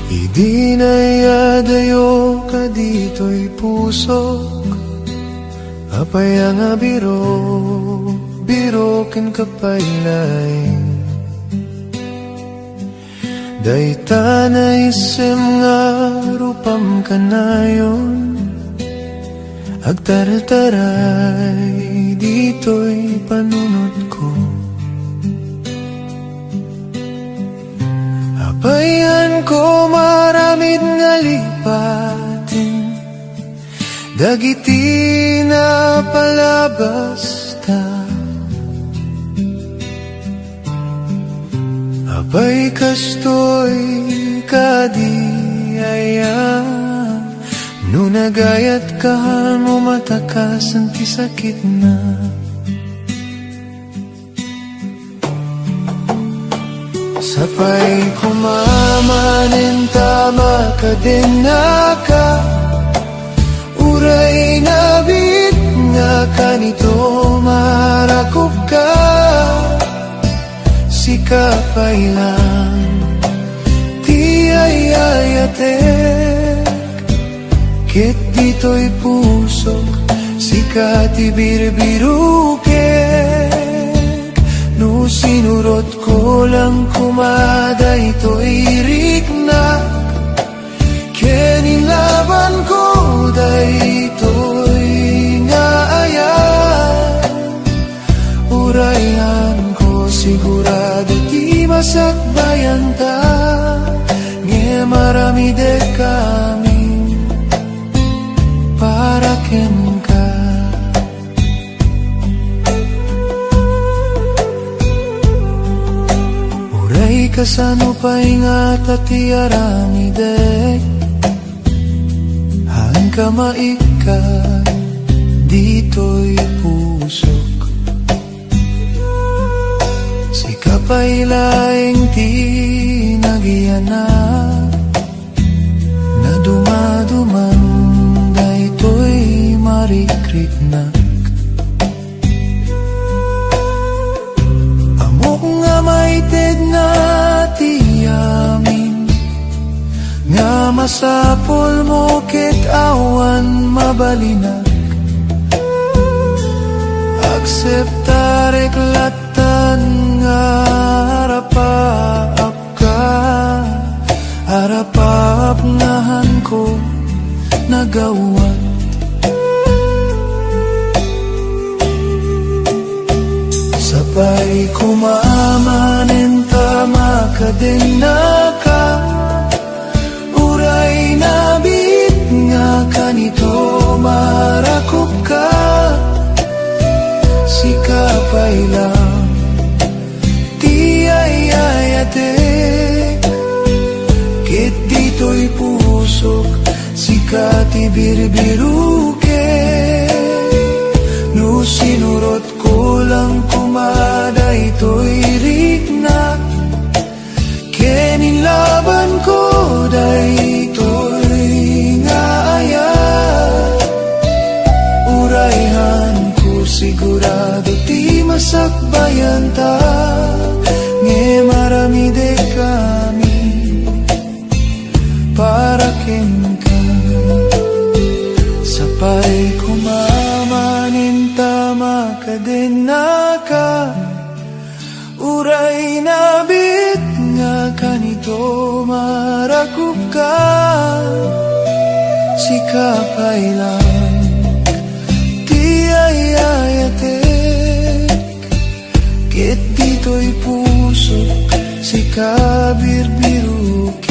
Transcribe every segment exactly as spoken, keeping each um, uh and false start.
Idi naiadayo ka ditoy pusok, apay a nga biro, biro ken kapay laeng. Dayta naisem nga rupam kanayon, agtartaray ditoy panunotko. Apay ko maaramid nga lipaten dagiti napalabasta. Apay kastoy kadi aya? No nagayat ka, halmo matakasan ti sakitna. Sapay koma manen ta makadennaka, uray nabit nga kanito marakupka. Sika pay lang ti ay-ayatek, ket ditoy pusok, sika ti birbirukek. No sinurotko lang koma daytoy riknak, ken inlabanko daytoy nga ayat, urayhanko, sigurado ti masakbayanta, ngem aramidek amin para kenka. Uray kasano pay ngata ti aramidek, haanka maikkan ditoy pusok. Sika pay laeng ti nagiyanak, nadumaduman daytoy marikriknak. Ammok nga maitedna ti amin, nga masapulmo ket awan mabalinak. Akseptarek lattan nga arapaap ka, arapaap nga haanko nagawat. Sapay koma manen ta makadennaka, uray nabit nga kanito marakupka. Sika pay lang ti ay-ayatek, ket ditoy pusok, sika ti birbirukek. No sinurotko lang koma daytoy riknak, ken inlabanko daytoy nga ayat, urayhanko, sigurado ti masakbayanta, ngem aramidek amin para kenka. Sapay koma manen ta makadennaka, uray nabit nga kanito marakupka. Sika pay lang ti ay-ayatek, ket ditoy pusok, sika birbirukek.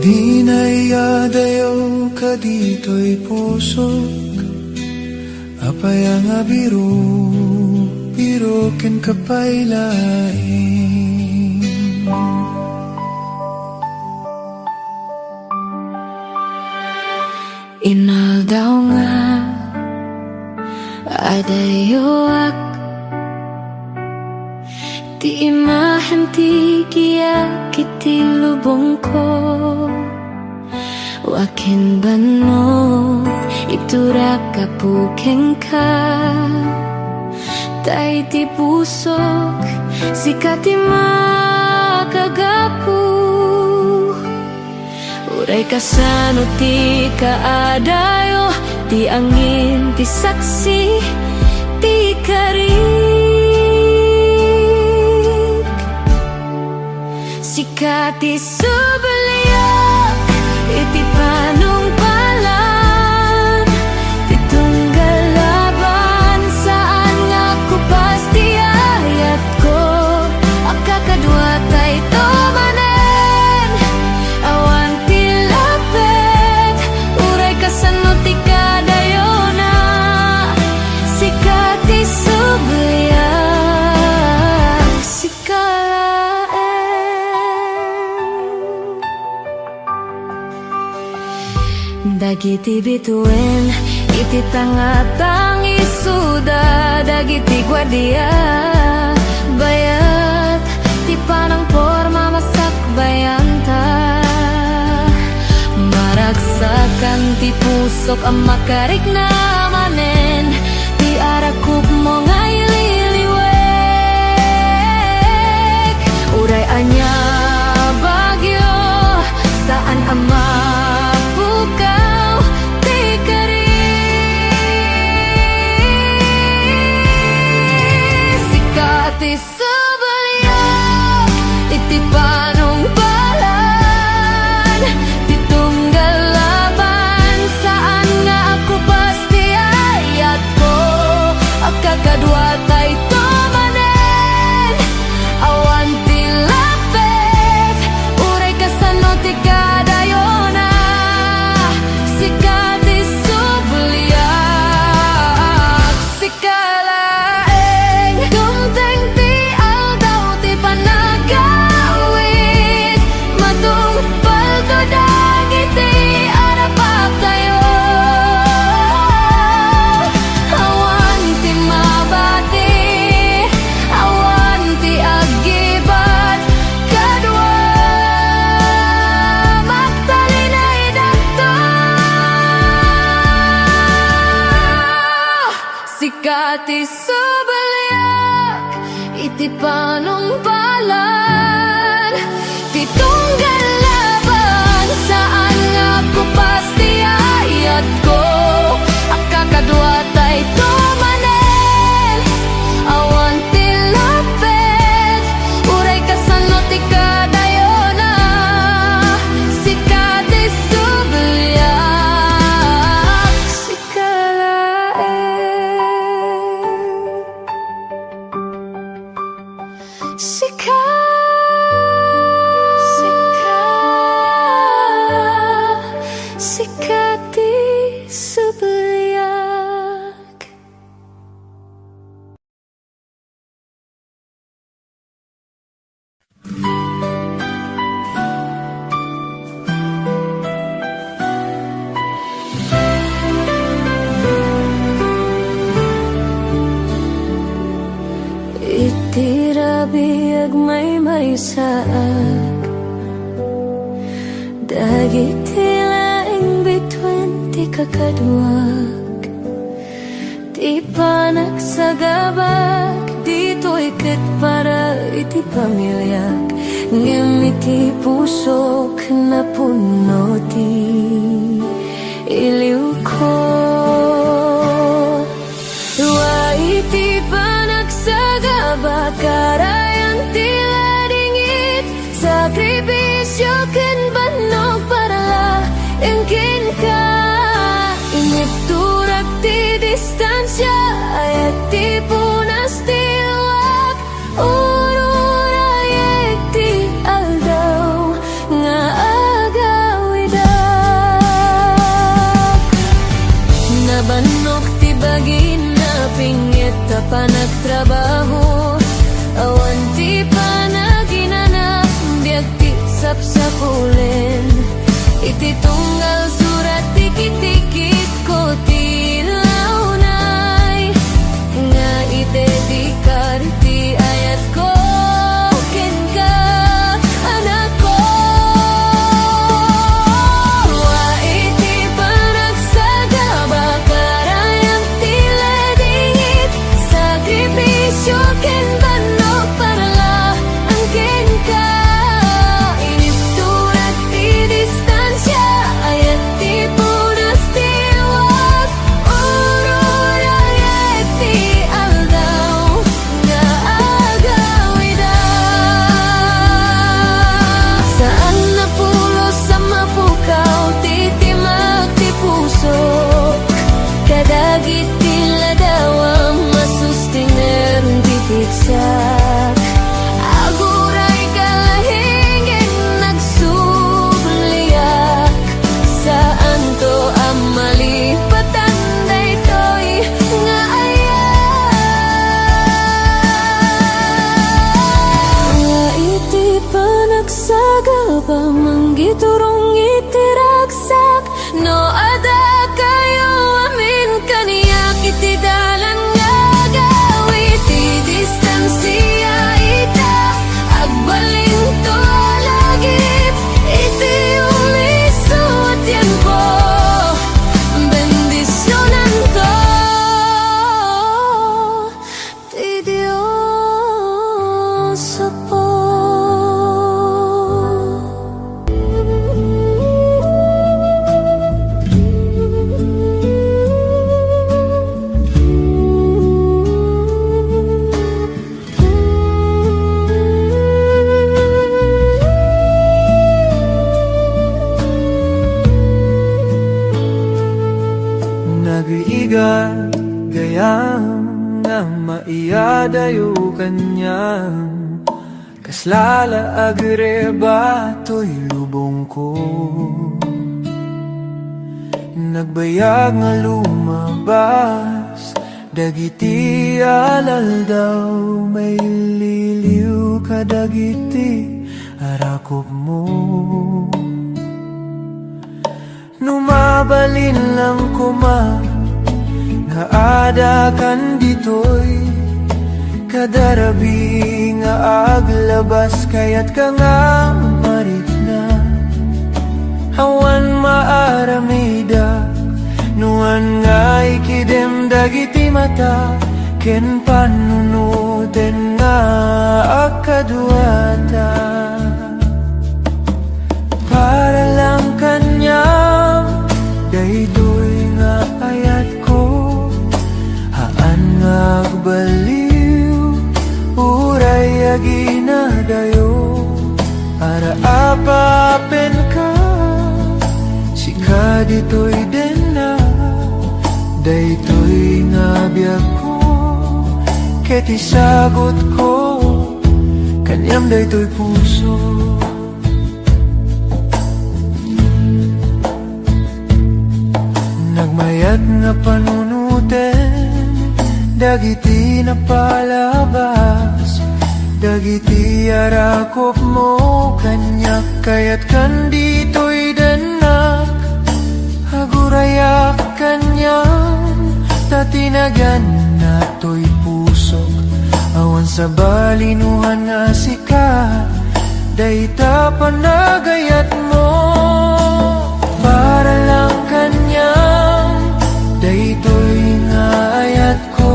Di naiadayoka ditoy pusok, apay a nga biro, biro kenka pay laeng. Inaldaw nga adayoak, ti imahem ti giak iti lubongko. Wa ken banno, iturak, Apo, kenka. Ta iti pusok, sika ti mat-, kagapu. Uray kasano ti kaadayo, ti angin, ti saksi, ti karik. Sika ti subliak iti panungpalan, ti tunggal laban, saan nga kupas ti ayatko. Agkakadua tayto manen, awan ti lapet, uray kasano ti kadayona. Sika ti subliak, sika laeng. Dagiti bituen iti tangatang isuda, dagiti guardia, bayat ti panangporma masakbayanta. Maragsakan ti pusok a makarikna manen, ti arakupmo nga ililiwek. Uray ania bagyo, saan a mapukaw ti karik. Sika ti subliak iti panungpalan, ti tunggal laban, saan nga agkupas ti ayatko. Agkakadua tayto manen, awan ti lapet, uray kasano ti kadayona. Sika ti subliak, sika laeng. Dumteng ti aldaw ti panagawid, matungpalto dagiti arapaktayo. Awan ti mabati, awan ti aggibat, kadua, magtalinaydakto. Sika ti subliak iti panungpalan, ti tunggal laban, saan nga agkupas ti ayatko. Agkakadua tayto manen, awan ti lapet, uray kasano ti kadayona. Sika ti subliak, sika laeng. Sika, sika, sika ti subliak. Iti rabii agmaymaysaak, dagiti laeng bituen ti kakaduak. Ti panagsagabak ditoy ket para iti pamiliak, ngem iti pusok napunno ti iliwko. Wa iti panagsagabak, karayan ti ladingit, sakripisio ken bannok para laeng kenka. Inibturak ti distansia, ayat ti punas ti luak, ururayek ti aldaw nga agawidak. Nabannok ti bagin, napinget ta panagtrabaho. Awan ti panaginana, biag ti sapsapulen. Iti tunggal surat, tikitikitko ti launay. Nga idedikar ti ayatko kenka, anakko. Wa iti panagsagabak, karayan ti ladingit, sakripisio ken bannok para laeng kenka. Panagsaga ba manggiturong iti ragsak? No adda kayo amin kaniak iti dalan nga agaw, iti distansia ita, agbalinto a lagip iti umiso a tiempo. Bendisionanto ti Dios Apo. Nagrigat gayam nga maiyadayo kaniam, kasla la agreba toy lubongko. Nagbayag nga lumabas dagiti alaldaw, maililiw kadagiti arakupmo. No mabalin lang koma nga adakan ditoy, kadarabi nga aglabas, kayatka nga maritna. Awan maaramidak no haan nga ikidem dagiti mata ken panunoten nga agkaduata. Para lang kaniam daytoy nga ayatko, haan nga agbaliw uray aginadayo. Ara apapenka, sika ditoy dennak, daytoy nga biagko, ket isagutko kaniam daytoy puso. Nagmayat nga panunoten dagiti napalabas, dagiti arakupmo kaniak, kayatkan ditoy dennak, agurayak kaniam, ta ti naganna toy pusok, awan sabali no haan nga sika, dayta panagayatmo. Para lang kaniam, daytoy nga ayatko,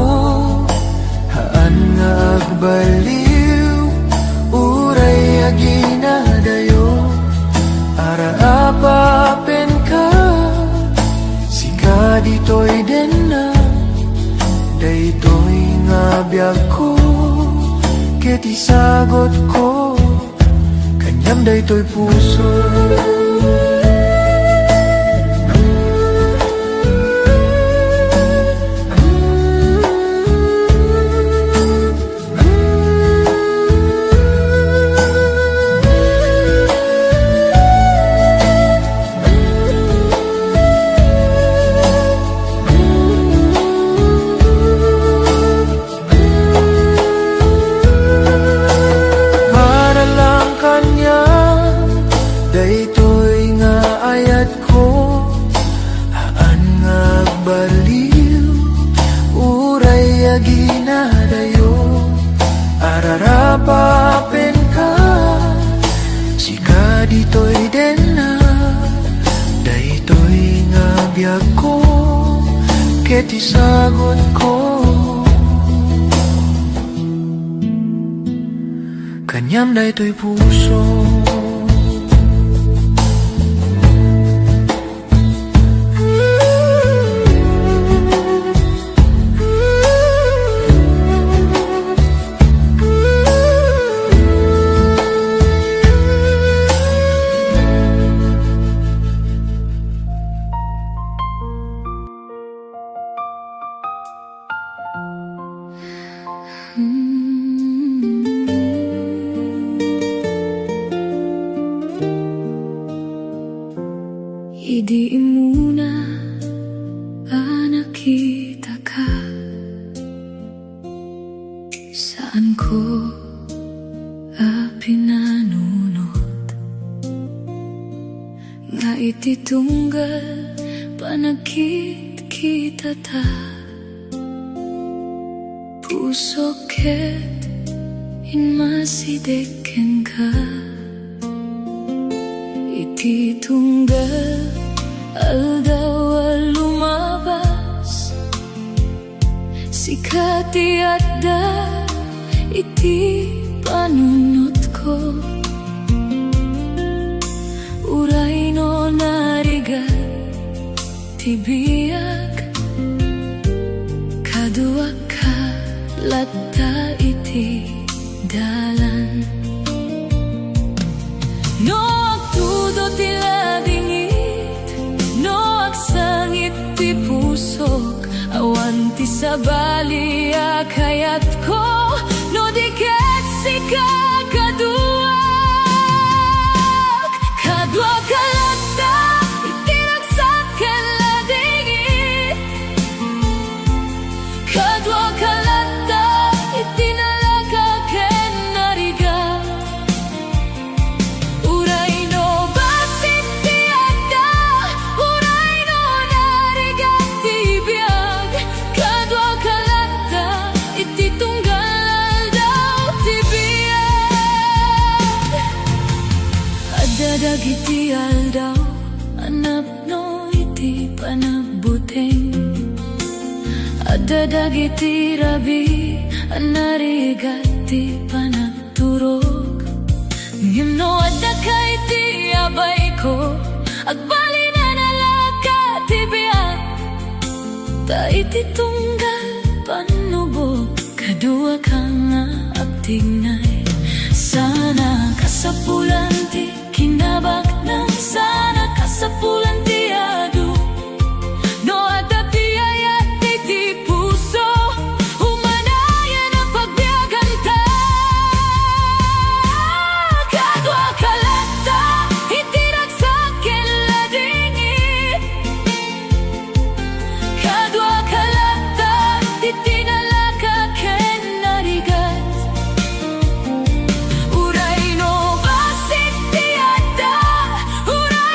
haan nga agbaliw uray aginadayo. Ara apapenka, sika ditoy dennak, daytoy nga biagko, ket isagutko kaniam daytoy puso. Para lang kaniam, daytoy nga ayatko, haan nga agbaliw uray aginadayo. Ara apapenka, sika ditoy dennak, daytoy nga biagko, ket isagutko kaniam daytoy puso. Idi immuna a nakitaka, saanko a pinano Iti tunggal panagkitkitata, pusok ket immasideg kenka. Iti tunggal aldaw a lumabas, sika ti adda iti panunotko. Uray no narigat ti biag, kaduaka latta iti dalan. No agtudo ti ladingit, no agsangit ti pusok, awan ti sabali a kayatko, no di ket sika kaduak. Kaduaka latta iti ragsak ken ladingit. Kaduaka latta iti nalaka ken narigat. Uray no bassit ti adda, uray no narigat ti biag, kaduaka latta iti tunggal aldaw ti biag. Adda dagiti aldaw a napno iti panagbuteng. Adda dagiti rabii a narigat ti panagturog. Ngem no addaka iti abayko, agbalin a nalaka ti biag. Ta iti tunggal pannubok, kaduaka nga agtignay. Sana kasapulan ti kinabaknang, sana kasapulan ti adu. No adda ti ayat iti puso, umanayen a pagbiaganta. Kaduaka latta iti ragsak ken ladingit. Kaduaka latta iti nalaka ken narigat. Uray no bassit ti adda, uray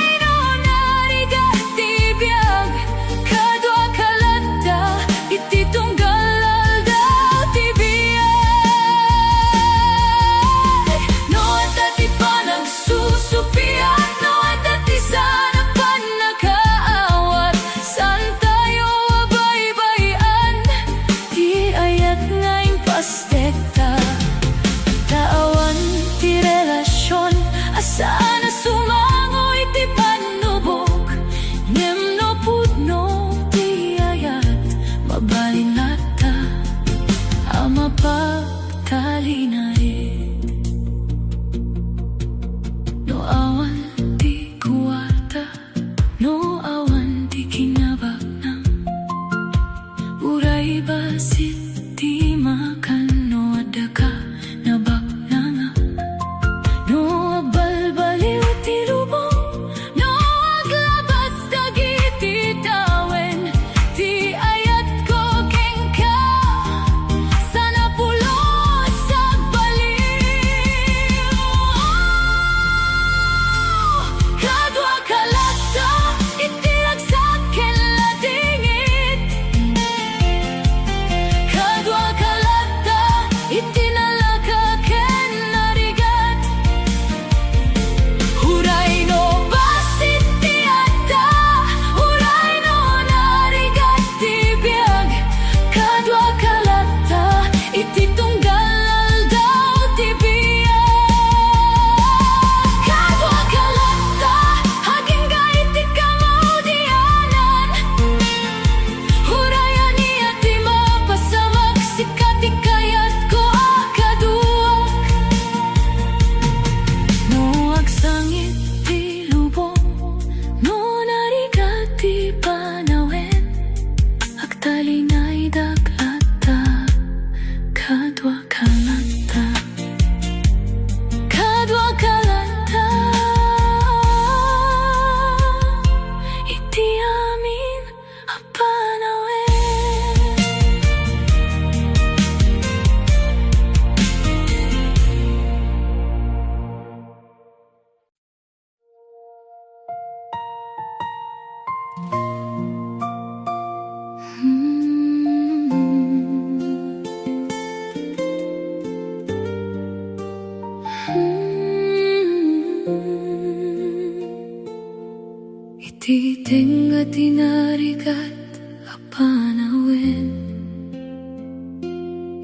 Iteng a tinarigat a panawen,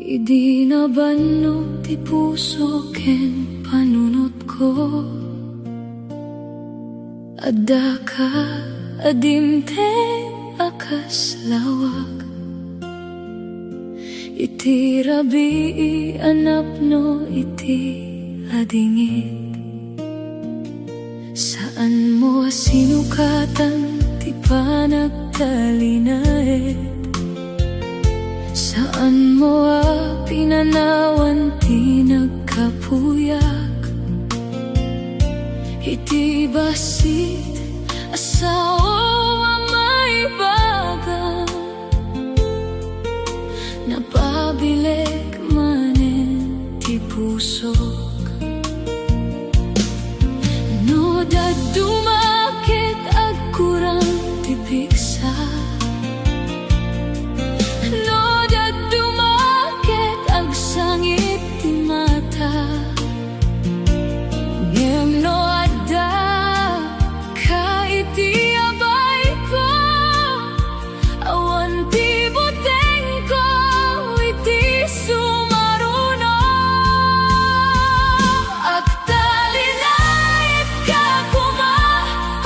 idi nabannog ti puso ken panunotko. Addaka a dimteng a kas lawag, iti rabii a napno iti ladingit. Saanmo a sinukatan ti panagtalinaed. Saanmo a pinanawan ti nagkapuyak. Iti bassit a sao a maibagam, napabileg manen ti pusok. No dadduma ket agkurang ti piksa, no dadduma ket agsangit ti mata, ngem no adda ka iti abayko, awan ti butengko iti sumaruno. Agtalinaedka koma,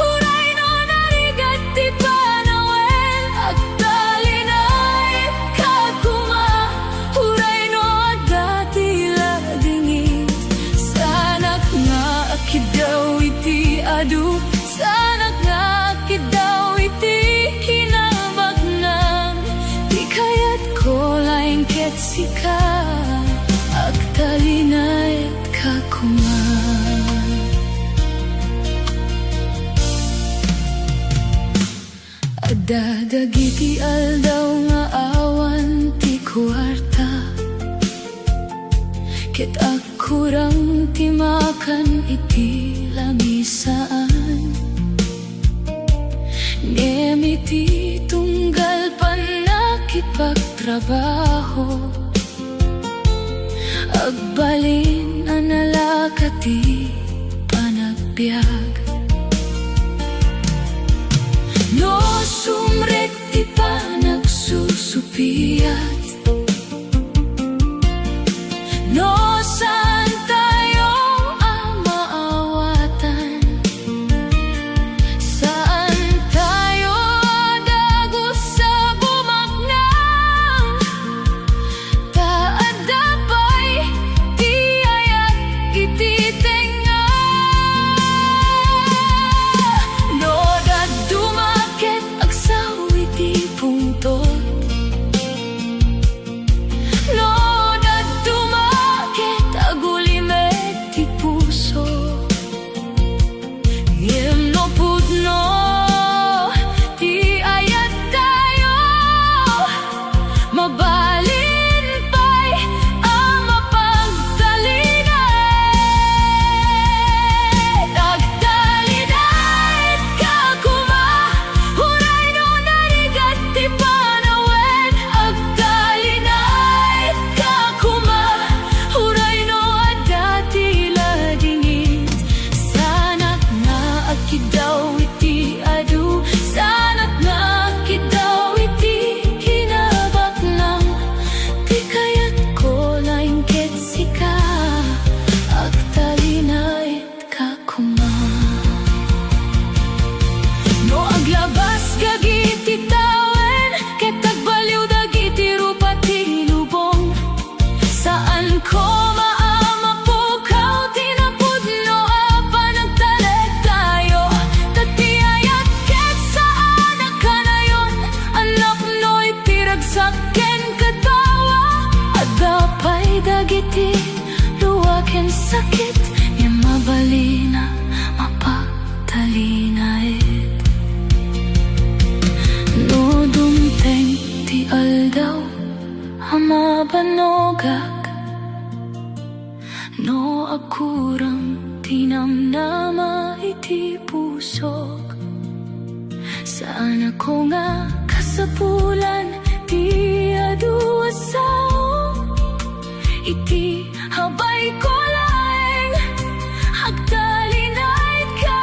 uray no narigat ti panawen. Agtalinaedka koma, uray no adda ti ladingit. Saanak nga akiddaw iti adu, saanak nga akiddaw iti kinabaknang. Ti kayatko laeng ket sika, agtalinaedka koma. Adda dagiti aldaw nga awan ti kuarta, ket agkurang ti makan iti lamisaan. Ngem iti tunggal pannakipagtrabaho, agbalin a nalaka ti panagbiag. No sumrek ti panagsusupiat, no saan tayo a maawatan, saan tayo a dagus a bumaknang, ta adda pay ti ayat iti tengnga. No dadduma ket agsao iti pungtot, no dadduma ket agulimek ti puso, ngem no pudno ti ayat tayo, mabalin pay a mapagtalinaed. Agtalinaedka koma, uray no narigat ti panawen. Agtalinaedka koma, uray no adda ti ladingit. Saanak nga agkiddaw iti adu, saanak nga agkiddaw iti kinabaknang. Ti kayatko laeng ket sika, agtalinaedka koma. No aglabas dagiti tawen ket agbaliw dagiti rupa ti lubong, saan koma a mapukaw ti napudno a panagtalek tayo. Ta ti ayat ket saan a kanayon a napno iti ragsak ken kadawa. Adda pay dagiti lua ken sakit, ngem mabalin a mapagtalinaed. No dumteng ti aldaw a mabannogak, no agkurang ti namnama iti pusok, saanko nga kasapulan ti adu a sao. Iti abayko laeng, agtalinaedka.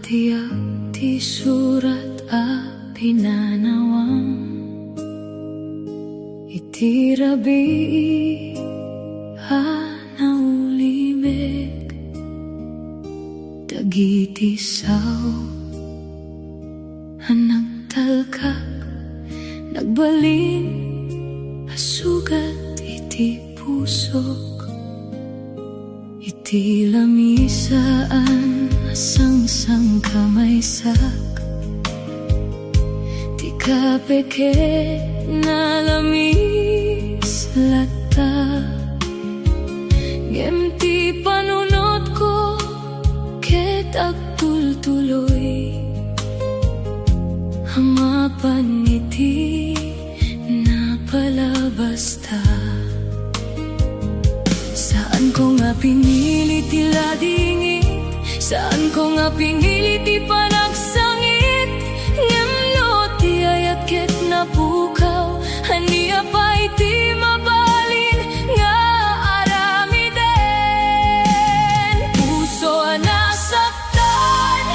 Diak ti surat a pinanawam iti rabii a naulimek. Dagiti sao a nagtalkak, nagbalin a sugat iti pusok. Iti lamisaan a sangsangkamaysak, ti kape ket nalamis latta. Ngem ti panunotko ket agtultuloy a mapan iti napalabasta. Saanko nga pinili ti ladingit, saanko nga pinili ti panagsangit. Ngem no ti ayat ket napukaw, ania pay ti mabalin nga aramiden? Puso a nasak tan,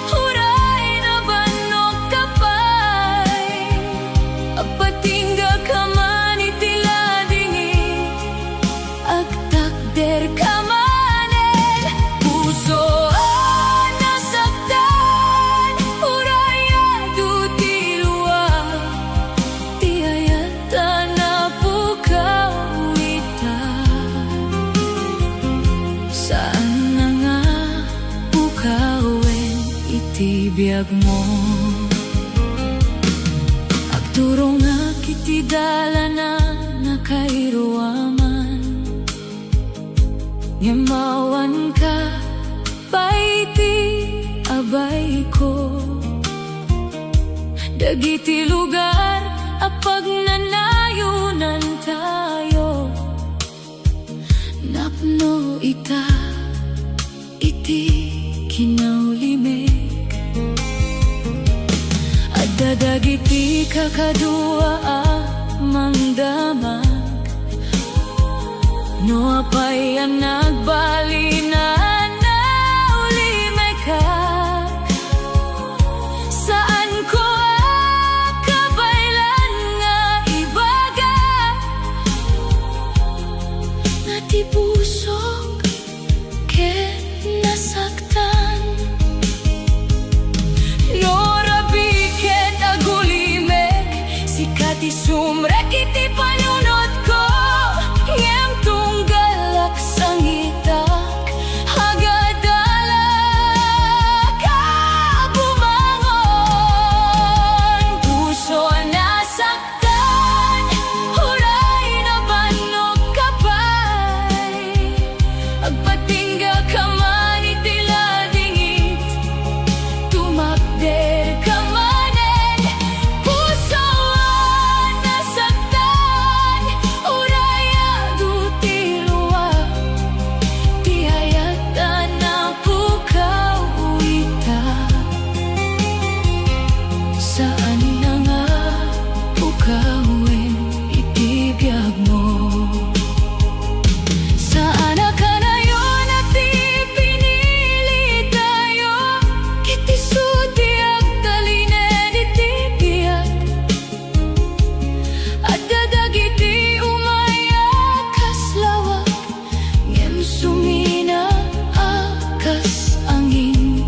uray nabannog ka pay. Agpatingga ka man iti ladingit, agtakder ka manen. Puso a nasaktan, uray adu ti lua, ti ayat a napukaw ita. Saan a nga pukawen iti biagmo. Agturongak iti dalan a nakairuaman, ngem awan ka pay iti abayko. Dagiti lugar a pagnanayonantayo, napno ita iti kinaulimek. Adda dagiti kakadua a mangdamag. No apay a nagbalin a naulimekak, saanko a kabaelan nga ibaga nga ti pusok ket nasaktan. No rabii ket agulimek, sika ti sumrek iti panunotko, ngem tunggal agsangitak, agadalak a bumangon. Puso a nasak tan, uray nabannog ka pay. Agpatingga ka man iti ladingit, tumakder ka manen. Puso a nasaktan, uray adu ti lua, ti ayat a napukaw ita. Saan a nga pukawen iti biagmo. Saan a kanayon a ti pinilitayo, ket isu ti agtalinen iti biag. Adda dagiti umay a kas lawag, ngem sumina a kas angin.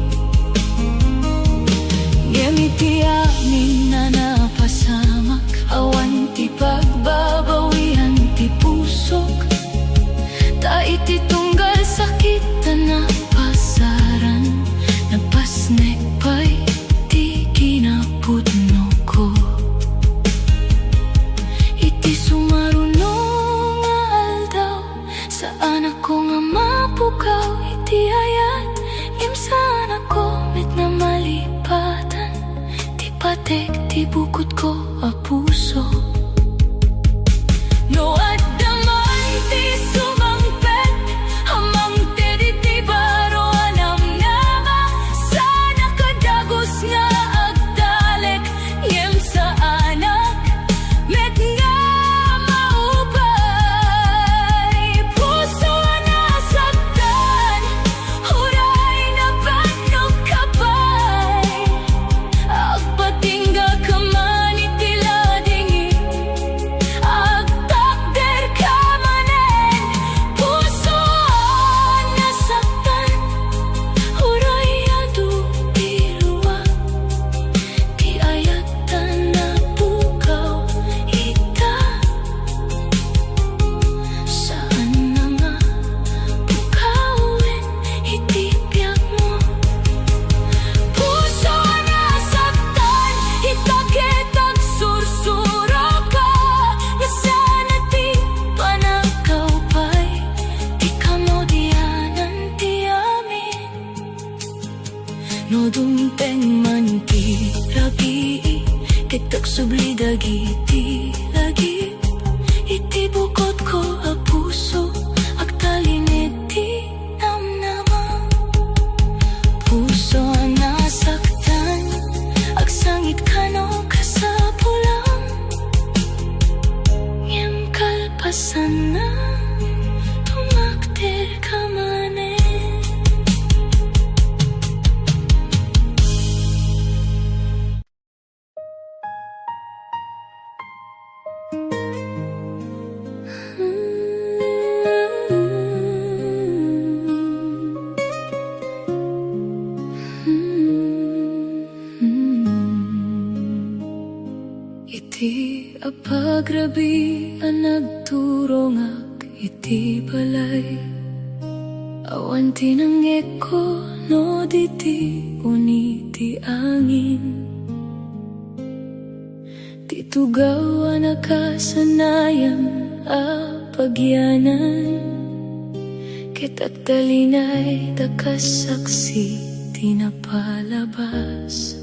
Ngem iti amin a napasamak, awan ti pagbabawian ti pusok. Ta iti tunggal sakit a napasaran, napasnek pay ti kinapudnoko. Iti sumaruno nga aldaw, saanakon nga mapukaw iti ayat, ngem saanakon met nga malipatan ti patek ti bukotko a puso. No adda man ti sumangpet a mangted iti baro a namnama, saanak a dagus nga agtalek, ngem saanak met nga maupay. Puso a nasaktan, uray nabannog ka pa. No dumteng man ti rabii, ket agsubli dagiti lagip iti bukotko a puso, agtalin iti namnama. Puso a nasaktan, agsangit kano kasapulam, ngem kalpasanna, tumakder ka manen. Iti apagrabii a nagturongak iti balay, awan ti nangngegko no di ti uni ti angin. Ti tugaw a nakasanayan a pagyanan, ket agtalinay ta kas saksi ti napalabas.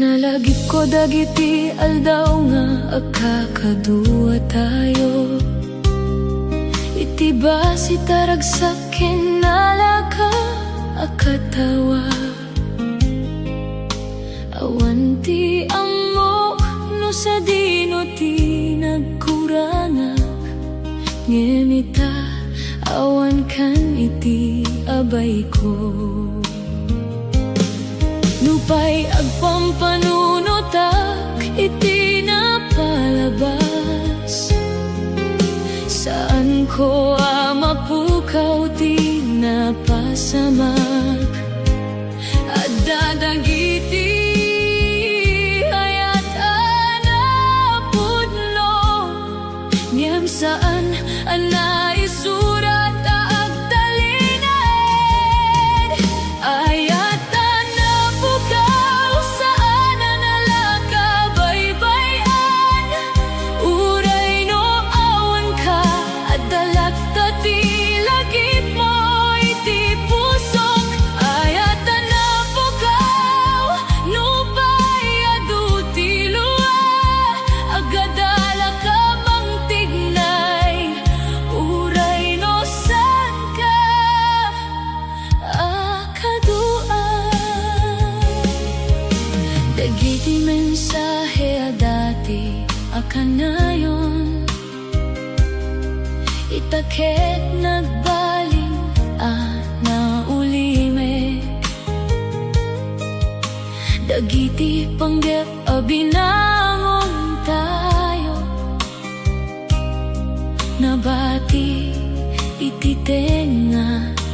Nalagipko dagiti aldaw nga agkakaduatayo, iti bassit a ragsak ken nalaka a katawa. Awan ti ammok no sadino ti nagkurangak, ngem ita, awankan iti abayko. Nupay agpampanunotak iti napalabas, saanko a mapukaw ti napasamak. Adda dagiti ayat a napudno, ngem saan a naisurat a agtalinaed. Ayat a napukaw, saan a nalaka baybay-an. Uray no awanka, adda latta ti lagipmo iti pusok. Ayat a napukaw, nupay adu ti lua, agadalak a mangtignay. Uray no saanka a kaduan. Dagiti mensahe a dati a kanayon, ita ket nagbalin a naulimek. Dagiti panggep a binangontayo, nabati iti tengnga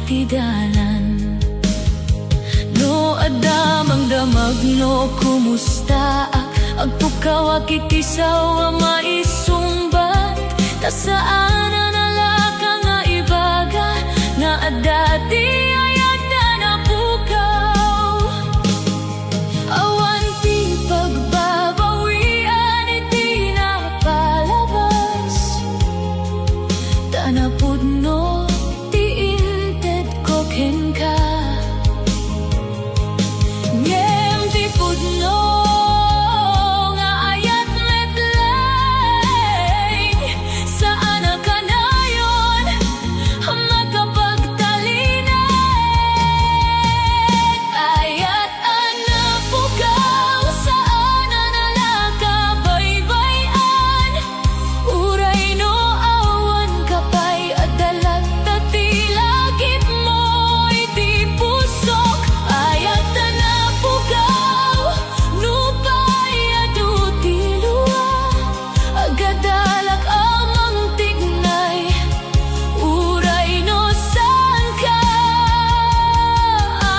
ti dalan. No adda mangdamag no kumustaak, agpukawak iti sao a maisungbat, ta saan a nalaka nga ibaga nga adda ti ayat a napukaw. Awan ti pagbabawian iti napalabas, ta napudno ti intedko kenka. Ngem ti pudno nga ayat met laeng, saan a kanayon a makapagtalinaed. Ayat a napukaw, saan a nalaka baybay-an. Uray no awanka pay, adda latta ti lagipmo iti pusok. Ayat a napukaw, nupay adu ti lua, agadalak a mangtignay. Uray no saanka a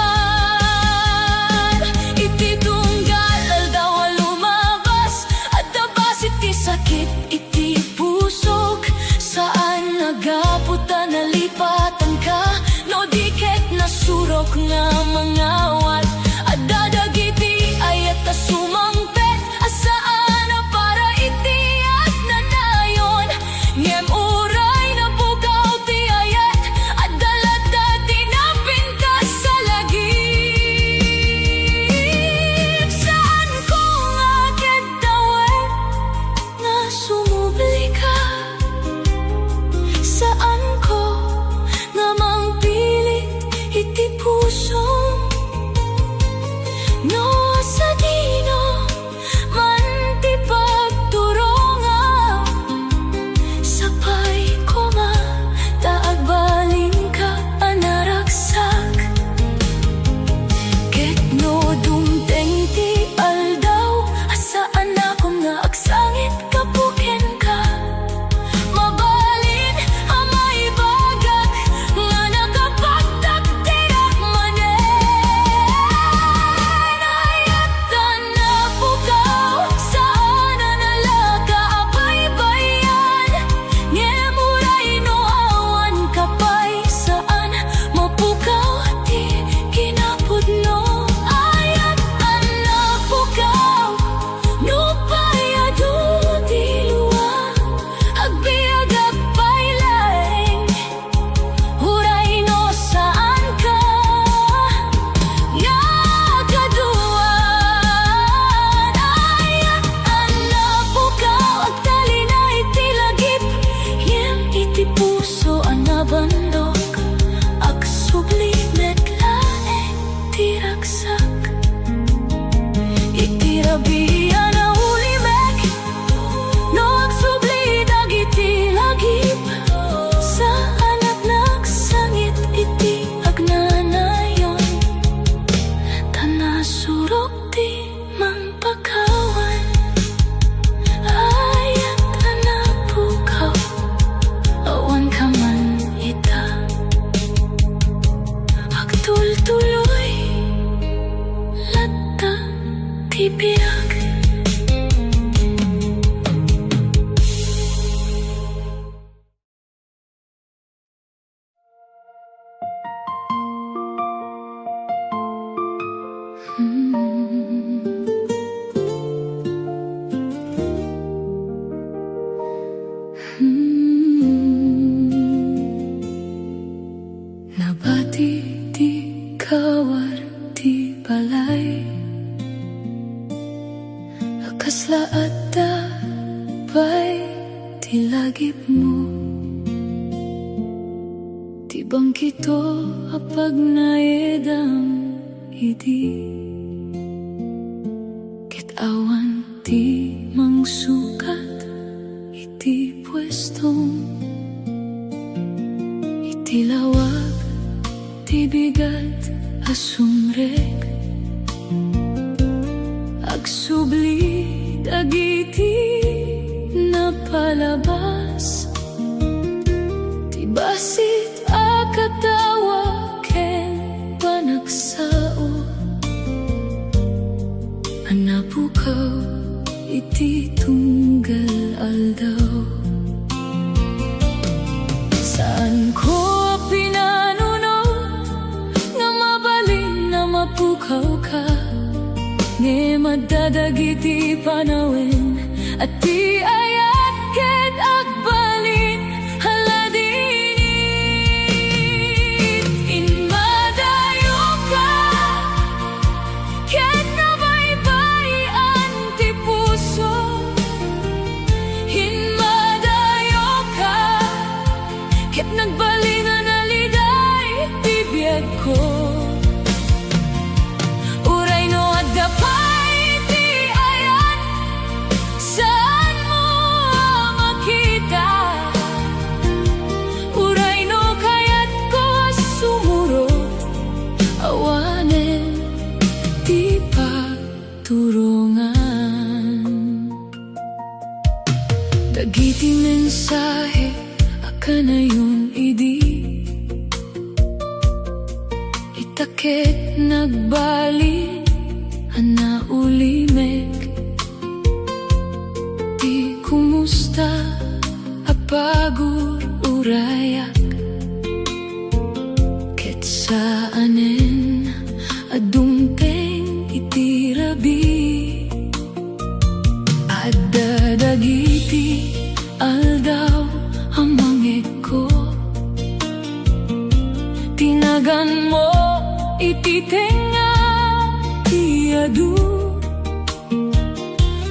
kaduan. Iti tunggal aldaw a lumabas, adda bassit ti sakit iti pusok. Saan a gapu ta nalipatanka, no di ket nasurok nga mangawat. Adda dagiti ayat a sumangpet a saan a para iti agnanayon. Ngem uray napukaw ti ayat, adda latta ti napin- Bangkito a pagnaedam idi, ket awan ti mangsukat iti puestom. Iti lawag ti bigat a sumrek, agsubli dagiti napalabas. Ti bassit a katawa ken panagsao a napukaw iti tunggal aldaw. Saanko a pinanunot nga mabalin a mapukawka, ngem adda dagiti panawen a ti ayat ket agbalin a ladingit. Immadayoka ket nabaybay-an ti puso. Immadayoka ket nagbalin a naliday ti biagko. Uray no adda pay ti ayat, saanmo a makita. Uray no kayatko a sumurot, awanen ti pagturongan. Dagiti mensahe a kanayon idi, ita ket nagbalin a naulimek. Ti kumusta a pagur-urayak ket saanen a dumteng iti rabii. Adda dagiti aldaw a mangegko, ti naganmo iti tengnga ti adu.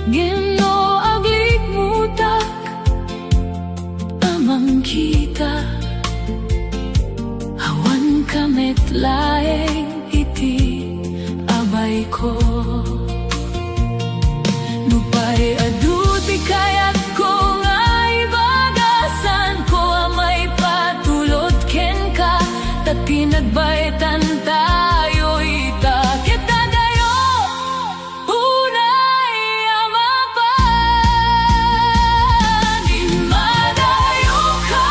Ngem no aglikmutak a mangkita, awanka met laeng iti abayko. Nupay adu ti kayatko nga ibaga, saanko a maipatulod kenka, ta ti nagbaetantayo ita ket dadayo. Unay a mapan, immadayoka,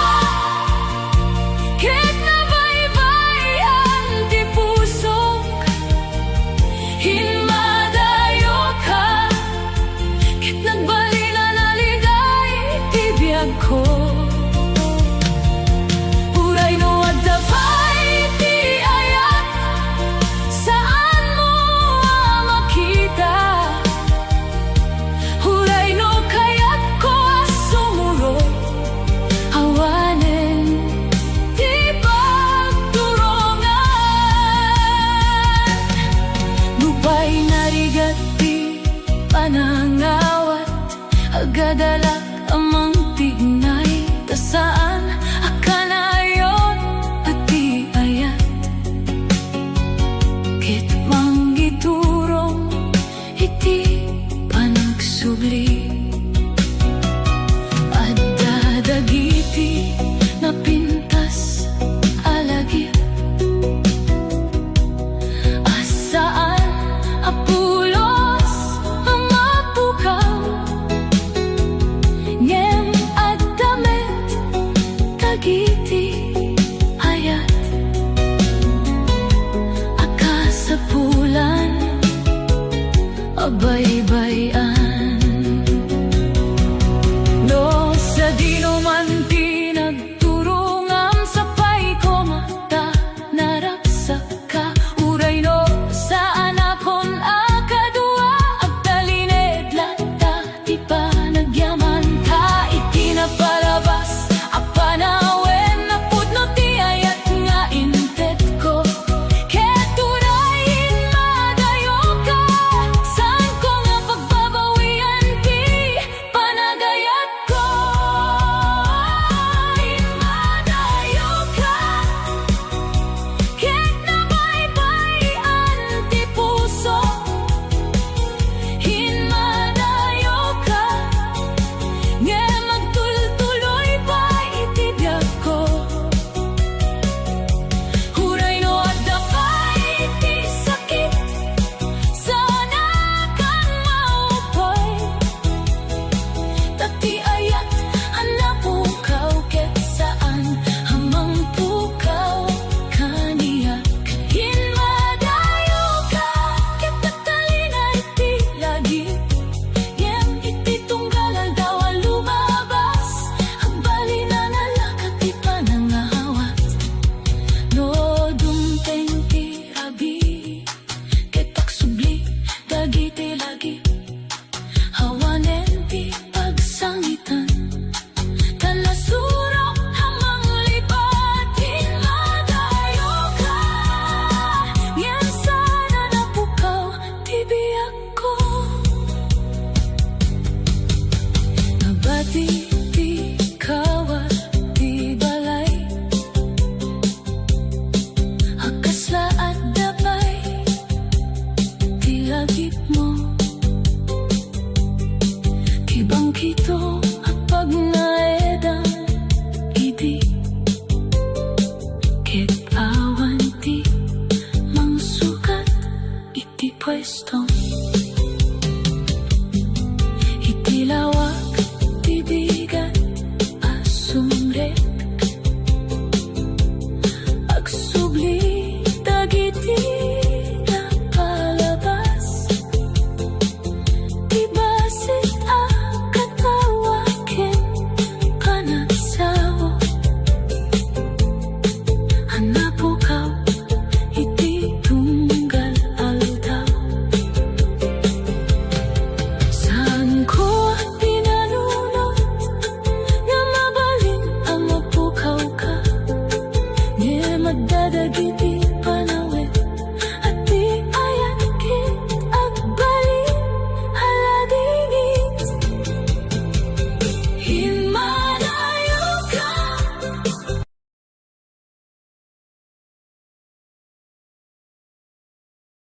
ket nabaybay-an Kristo.